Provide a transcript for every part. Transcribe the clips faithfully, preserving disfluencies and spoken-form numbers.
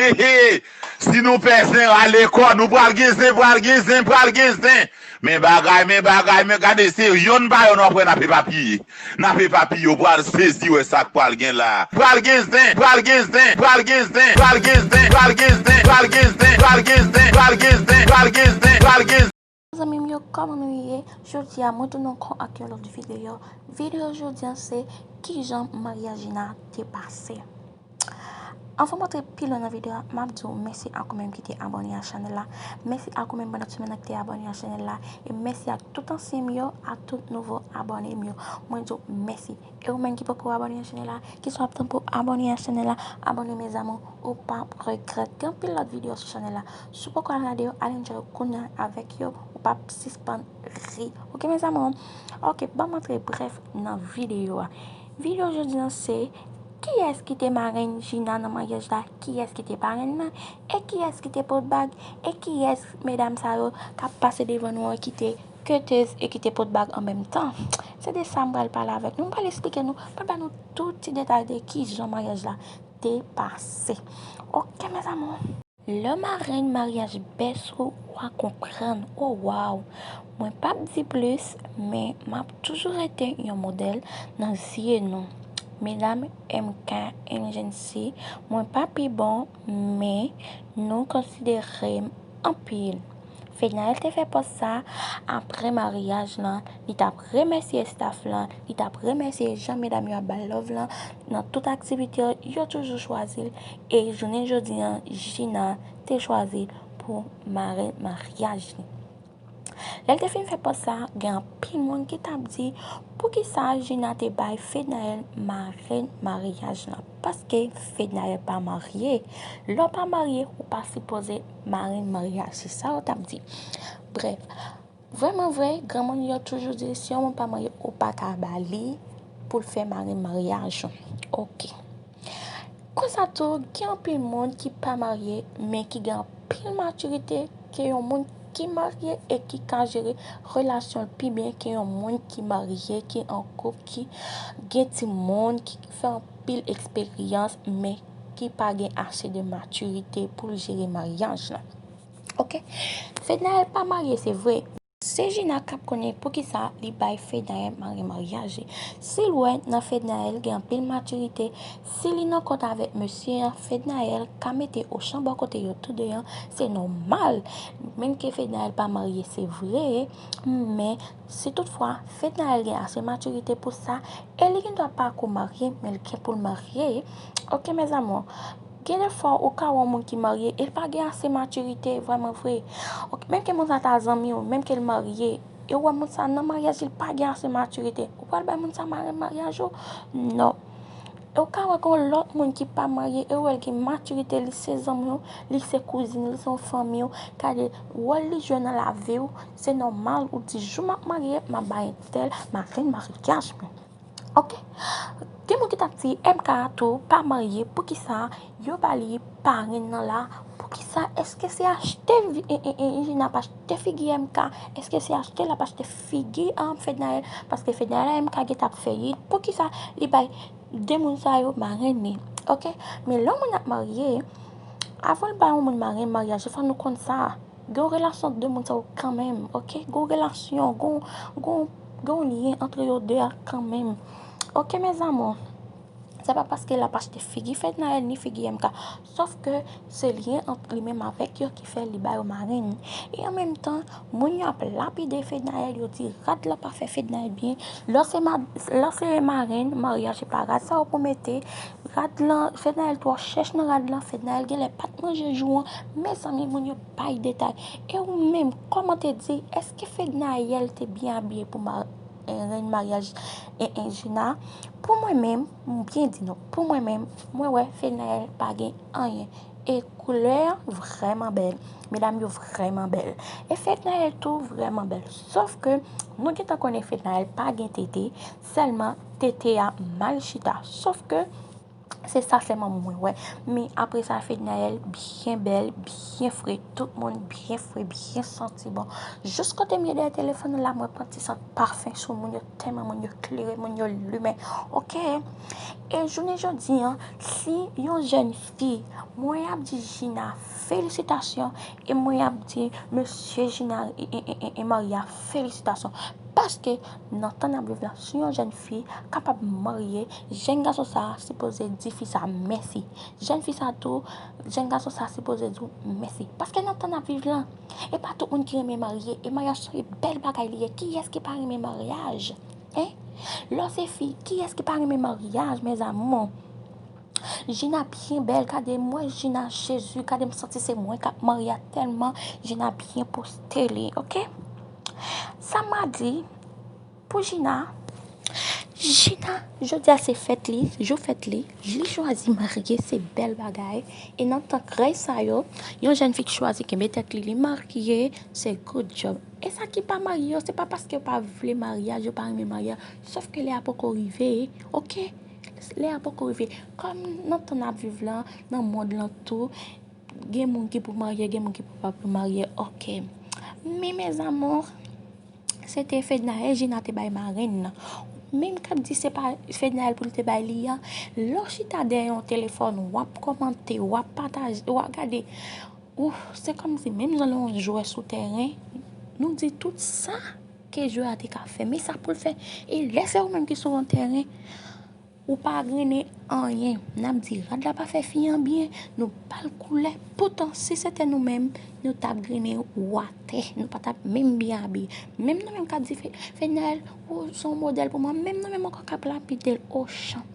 Hehe, si nou pè zen, rale kò nou, pral gen zen, pral gen zen, pral gen zen. Men bagay, men bagay, men gade, se yonn pa yonn w ap wè n ap epapiye. N ap epapiye, w pral sezi wè sa k pral gen la. Pral gen zen, pral gen zen, pral gen zen, pral gen zen, pral gen zen, pral gen zen, pral gen zen, pral gen zen, pral gen zen, pral gen zen, pral gen zen. Zanmi m yo, kòman nou ye? Jodi a, mwen tounen ankò ak yon lòt videyo. Videyo jodi a se kijan maryaj Jina te pase. Anvan m antre pi lwen nan videyo a, m ap di w mèsi ak ou menm ki te abòne a chanèl la. Mèsi ak ou menm pandan semèn nan ki te abòne a chanèl la. E mèsi ak tout ansyen m yo, ak tout nouvo abòne m yo. Mwen di w mèsi. E ou menm ki poko abòne a chanèl la, ki sou ap tann pou abòne a chanèl la, abòne mes amours, ou p ap regrèt. Gen anpil lòt videyo sou chanèl la. Si w poko al gade yo, al enjoy kounye a avèk yo, ou p ap sispann ri. Oke mes amours? Oke, ban m antre brèf nan videyo a. Videyo jodi a se kiyès ki te marenn Jina nan maryaj la, kiyès ki te parenn nan, e kiyès ki te pot bag, e kiyès medam sa yo k ap pase devan nou an ki te ketez e ki te pot bag an menm tan. Se de sa m pral pale avèk nou. M pral esplike nou, m pral ba nou tout ti detay de kijan maryaj la te pase. Oke mes amours. Lè marenn maryaj bès ou, w a konprann. O waw! Mwen p ap di plis, men m ap toujou rete yon modèl nan zye nou. Medam M K, M J C, mwen pa pi bon, men nou konsidere m anpil. Fednaelle te fè pòs sa apre maryaj lan, li t ap remèsye staff lan, li t ap remèsye jan medam yo ap ba l love lan nan tout aktivite yo, yo toujou chwazi l, e jounen jodi an, Jina te chwazi l pou marenn maryaj li. Lè l te fin fè pòs sa, gen anpil moun ki t ap di, poukisa Jina te bay Fednaelle marenn maryaj lan? Paske Fednaelle pa marye. Lè w pa marye, ou pa sipoze marenn maryaj. Se sa yo t ap di. Brèf, vrèman vre, granmoun yo toujou di, si yon moun pa marye, ou pa ka ba li pou l fè marenn maryaj ou. Oke. Konsa tou, gen anpil moun ki pa marye, men ki gen anpil matirite ke yon moun ki marye e ki ka jere relasyon l pi byen ke yon moun ki marye, ki an koup, ki gen timoun, ki fè anpil eksperyans, men ki pa gen ase de matirite pou l jere maryaj lan. Oke? Fednaelle pa marye, se vre. Se Jina k ap konnen poukisa li bay Fednaelle marenn maryaj li. Si l wè nan Fednaelle gen anpil matirite, si li nan kont avèk mesye an, Fednaelle ka mete Ochan bò kote yo toude an, se nòmal. Menm ke Fednaelle pa marye, se vre, men si toutfwa Fednaelle gen ase matirite pou sa, e li gendwa pa ko marye, men l gen pou l marye. Oke, mes amours. Gen de fwa ou ka wè yon moun ki marye, e l pa gen ase matirite, vrèman vre. Oke, menm ke moun sa ta zanmi w, menm ke l marye, e ou wè moun sa nan maryaj li, li pa gen ase matirite, ou pral bay moun sa marenn maryaj ou? Non. E ou ka wè gen yon lòt moun ki pa marye, e ou wè l gen matirite, li se zanmi w, li se kouzin, li se yon fanmi w. Gade, wòl li jwe nan lavi w, se nòmal ou di, jou m ap marye, m ap bay entèl marenn maryaj mwen. Oke? Gen moun ki t ap di M K tou pa marye, poukisa yo ba li parenn nan la? Poukisa? Èske se achte vi- e- e- e- Jina ap achte figi M K? Èske se achte l ap achte figi, um, Fednaelle? Paske Fednaelle ak M K gentan ap fè yit. Poukisa li bay de moun sa yo marenn li? Oke? Men lè yon moun ap marye, avan l bay yon moun marenn maryaj, fò nou konn sa. Gen yon relasyon ant de moun sa yo kanmenm, oke? Gen yon relasyon, gen yon, gen yon, gen yon lyen ant yo de a kanmenm. Oke, mes amours? Se pa paske l ap achte figi Fednaelle ni figi M K. Sòf ke se lyen ant li menm avèk yo ki fè li ba yo marenn. E an menm tan, moun yo ap lapide Fednaelle, yo di rad la pa fè Fednaelle byen. Lè w se ma-, lè w se marenn, maryaj se pa rad sa yo pou mete. Rad lan, Fednaelle twò chèch nan rad lan, Fednaelle genlè pa t manje jou an. Mezanmi, moun yo bay detay. E ou menm, kòmante di, èske Fednaelle te byen abiye pou ma-, e, renn maryaj e, e, Jina? Pou mwen menm, m byen di nou, pou mwen menm, mwen wè Fednaelle pa gen anyen. E koulè an vrèman bèl. Medam yo vrèman bèl. E Fednaelle tou vrèman bèl. Sòf ke nou gentan konnen Fednaelle pa gen tete, sèlman tete a mal chita. Sòf ke Se sa sèlman mwen wè. Men apre sa, Fednaelle byen bèl, byen fre, tout moun byen fre, byen santi bon. Jis kote m ye dèyè telefòn nan la, mwen pran ti sant pafen sou moun yo, tèlman moun yo klere, moun yo limen. Oke? E jounen jodi an, si yon jèn fi, mwen ap di Gina felisitasyon, e mwen ap di mesye Gina e, e, e, e, e Maria felisitasyon. Paske nan tan n ap viv la, si yon jèn fi kapab marye, jèn gason sa a sipoze di fi sa a mèsi. Jèn fi sa a tou, jèn gason sa a sipoze di w mèsi. Paske nan tan n ap viv la, e pa tout moun ki renmen marye. E maryaj se yon bèl bagay li ye. Kiyès ki pa renmen maryaj? Hein? Lè w se fi, kiyès ki pa renmen maryaj, mes amours? Gina byen bèl, gade m wè Gina, Jezi, gade m santi se mwen k ap marye a tèlman Gina byen poste li, oke? Sa m a di pou Gina, Gina, jodi a se fèt li, jou fèt li, li chwazi marye, se bèl bagay. E nan tan krèy sa yo, yon jèn fi k chwazi kenbe tèt li, li marye, se good job. E sa ki pa marye yo, se pa paske yo pa vle maryaj, yo pa renmen maryaj, sòf ke lè a poko rive, oke? Lè a poko rive. Kòm nan tan n ap viv la, nan mond lan tou, gen moun ki pou marye, gen moun ki pou pa pou marye, oke. Men mes amours, se te Fednaelle Gina te bay marenn nan. Menm k ap di se pa Fednaelle pou l te bay li a, lè w chita dèyè yon telefòn, w ap kòmante, w ap pataje, w ap gade. Ou, se kòmsi menm jan lè yon jwè sou tèren, nou di tout sa ke jwè a te ka fè, men sa pou l fè. E lè se ou menm ki sou yon tèren, ou pa grennen anyen. N ap di rad la pa fè fi an byen, nou ba l koulè. Poutan, si se te nou menm, nou t ap grennen ou atè. Nou pa t ap menm byen abiye. Menm nou menm k ap di Fe-, Fednaelle, ou se yon modèl pou mwen. Menm nou menm ankò k ap lapide l Ochan.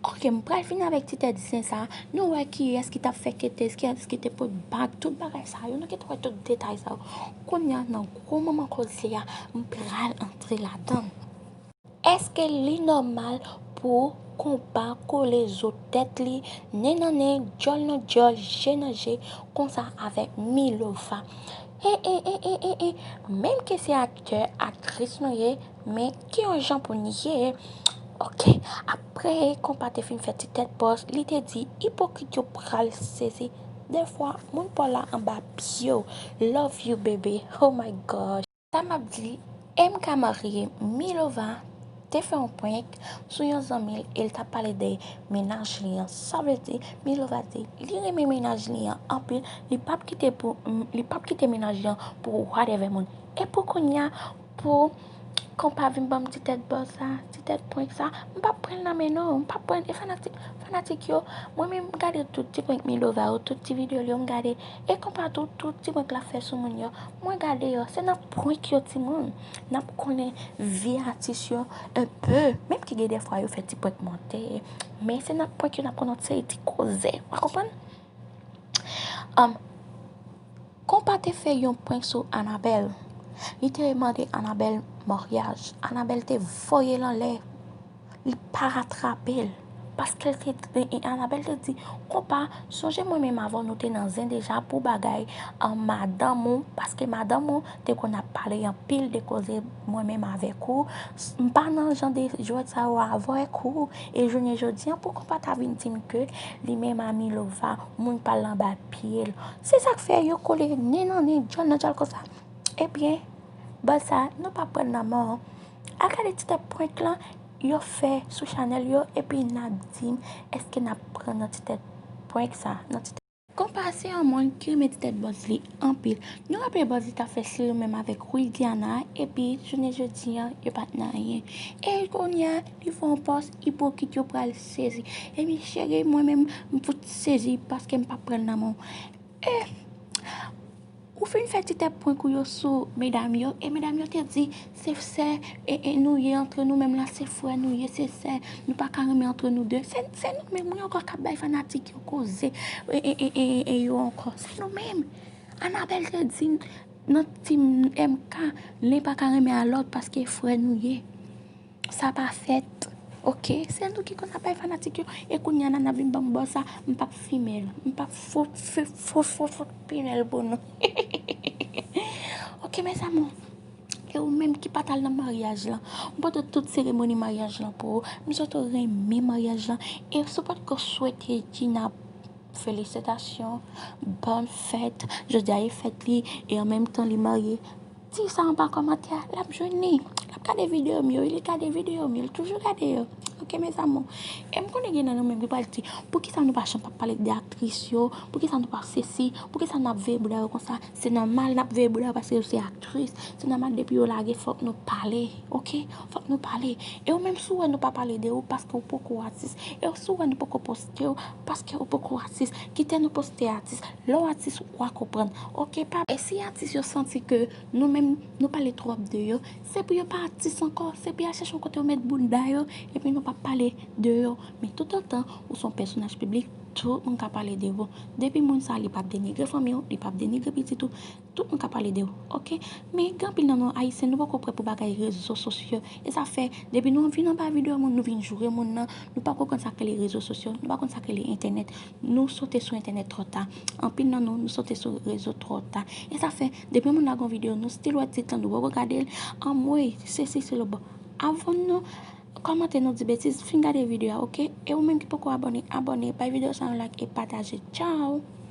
Oke, m pral fini avèk ti tèt zen sa a. Nou wè kiyès ki t ap fè ketez, kiyès ki te pot bag, tout bagay sa yo. Nou gentan wè tout detay sa yo. Kounye a, nan gwo moman koze a, m pral antre ladan l. Èske li nòmal pou Konpa kole zo tèt li, nen nan nen, djòl nan djòl, je nan je, konsa avèk Milova? E, e, e, e, e, e, menm ke se aktè, aktris nou ye, men ki yon jan pou n ye? Oke, apre Konpa te fin fè ti tèt bòs, li te di, ipokrit yo pral sezi. Dèfwa, moun pa w la anba pye w. Love you, baby. Oh my gosh. Sa m ap di, M K marye, Milova te fè yon prank sou yon zanmi l e l t ap pale de mennaj li an. Sa vle di, Milova di li renmen mennaj li an anpil, li p ap kite pou, li p ap kite mennaj li an pou whatever moun. E pou kounye a, pou Konpa vin ban m ti tèt bòs sa, ti tèt prank sa, m p ap pran l nan men non, m p ap pran l. E fanatik, fanatik yo, mwen menm m gade tout ti prank Milova yo, tout ti videyo l yo m gade. E Konpa tou, tout ti prank l ap fè sou moun yo, mwen gade yo, se nan prank yo timoun. N ap konnen vi atis yo un peu, menm ki gen dèfwa yo fè ti prank mantè, men se nan prank yo n ap konn yon seri ti koze, w konprann? An, Konpa te fè yon prank sou Anabèl. Li te mande Anabèl maryaj. Anabèl te voye l anlè. Li pa ratrape l. Paske l te, e, e, Anabèl te di, Konpa, sonje mwen menm avè w nou te nan zen deja pou bagay, an, madanm ou, paske madanm ou te konn ap pale anpil de koze mwen menm avèk ou. S-, m pa nan jan de jwèt sa yo avèk ou. E jounen jodi an, pou Konpa ta vin di m ke li menm a Milova, moun pa l anba pye l. Se sa k fè yo kole nen nan nen, djòl nan djòl konsa. Ebyen, bòs sa, nou p ap pran l nan men w. Al gade ti tèt prank lan yo fè sou chanèl yo, epi n ap di m èske n ap pran nan ti tèt prank sa, nan ti tèt. Konpa se yon moun ki renmen ti tèt bòs li anpil. Nou raple bòs li t ap fè seri menm avèk Wildiana, epi jounen jodi an, yo pa t nan anyen. E kounye a, li fè yon pòs, ipokrit yo pral sezi. Epi cheri, mwen menm, m fout sezi paske m p ap pran l nan men w. E ou fin fè ti tèt prank ou yo sou medam yo, e medam yo te di, se sè, e, e nou ye antre nou menm la, se frè nou ye, se sè, nou pa ka renmen antre nou de. Se, se nou menm, wi, ankò k ap bay fanatik yo koze, e, e, e, e, e yo ankò. Se nou menm. Anabèl te di, nan team M K, len pa ka renmen a lòt paske frè nou ye. Sa pa fèt. Oke, se nou ki konn ap bay fanatik yo. E kounye a, Nana vin ban m bò sa, m p ap fimen l. M p ap fout, fout, fout, fout, fout fimen l pou nou. Oke, mes amours. E ou menm ki pa t al nan maryaj lan, ou pa t wè tout seremoni maryaj lan pou ou. M swete w renmen maryaj lan. E si w pa t ko swete Gina, felisitasyon, bòn fèt. Jodi a e fèt li, e an menm tan li marye. Di sa anba kòmantè a, l ap jwenn li. L ap gade videyo m yo, li gade videyo m yo, li toujou gade yo. Ok, mes amours. E m konnen gen nan nou menm ki pral di, poukisa nou pa janm pa pale de aktris yo? Poukisa nou pa sesi? Poukisa n ap veye bouda yo konsa? Se nòmal n ap veye bouda yo paske yo se aktris. Se nòmal depi yo lage fòk nou pale, ok? Fòk nou pale. E ou menm si w wè nou pa pale de ou paske ou poko atis. E si w wè nou poko poste w paske ou poko atis. Kite nou poste atis. Lè w atis, w a konprann. Ok, pa. E si atis yo santi ke nou menm nou pale twòp de yo, se pou yo pa atis ankò. Se pou y al chèche yon kote yo met bouda yo, epi nou pa pale de yo. Men toutotan ou se yon pèsonaj piblik, tout moun ka pale de ou. Depi moun sa, li p ap denigre fanmi w, li p ap denigre pitit ou, tout moun ka pale de ou, ok? Men gen anpil nan nou Ayisyen, nou poko prè pou bagay rezo sosyo. E sa fè, depi nou vin anba videyo moun, nou vin joure moun nan, nou poko konn sa k rele rezo sosyo, nou pa konn sa k rele entènèt. Nou sote sou entènèt twò ta. Anpil nan nou, nou sote sou rezo twò ta. E sa fè, depi moun lage yon videyo, nou still wè tit lan, nou poko gade l. Anmwey, sesi, selo, bon. Avan nou kòmante, nou di betiz, fin gade videyo a, ok? E ou menm ki poko abòne, abòne, bay videyo sa yon like e pataje. Tchao!